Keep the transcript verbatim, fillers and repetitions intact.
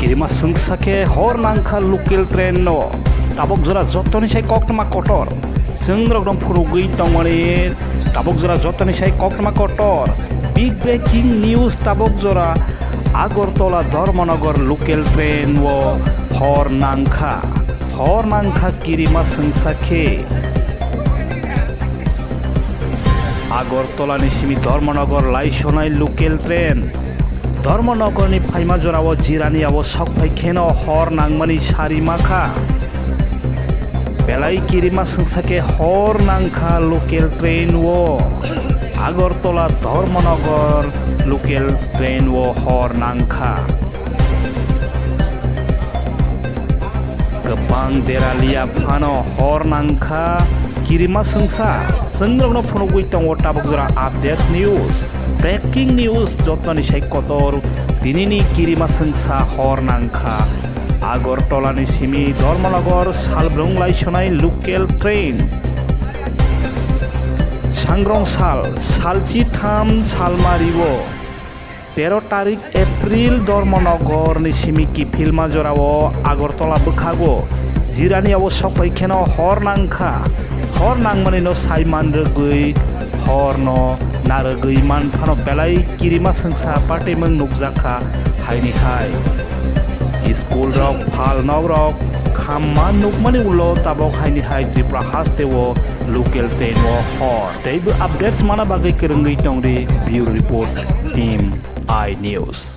Kirima swngsa khe hor nangkha local train no. Tabok jora jotoni sai koktma kotor. Chwng norok no phunugwi tongmani tabok jora jotoni sai koktma kotor. Big breaking news tabok jora Agartala Dharmanagar local train o hor nangkha. Hor nangkha kirima swngsa khe. Agartala ni simi Dharmanagar laisonai local train. Dharmanagar ni phaima jorao Jirani abo sok phai kheno hor nangmani sari makha. Belai kirima swngsa khe hor nangkha local train o. Agartala Dharmanagar local train o hor nangkha. Kwbang deraliya phano hor nangkha kirima swngsa. Chwng norokno phunugwi tongo tabuk jora update news, breaking news jotoni sai kotor tinini kirima swngsa hor nangkha. Agartala ni simi Dharmanagar salbrung laisonai local train. Sangrong sal, salchi tham salmario. Tero tarik April Dharmanagar ni simi kiphilma jorao Agartala bwkhago Jirani abo sok phai kheno hor nangkha. Hor nangmani no sai man rwgwi hor no narwgwi man phano belai kirima swngsa patimwng nukjakha haini hai. School rok, phal nok rok khamma nukmani ulo tabok haini hai Tripura haste o local train o hor. Teibo updates mana bagwi kwrwngwi tongdi Bureau Report Team I News.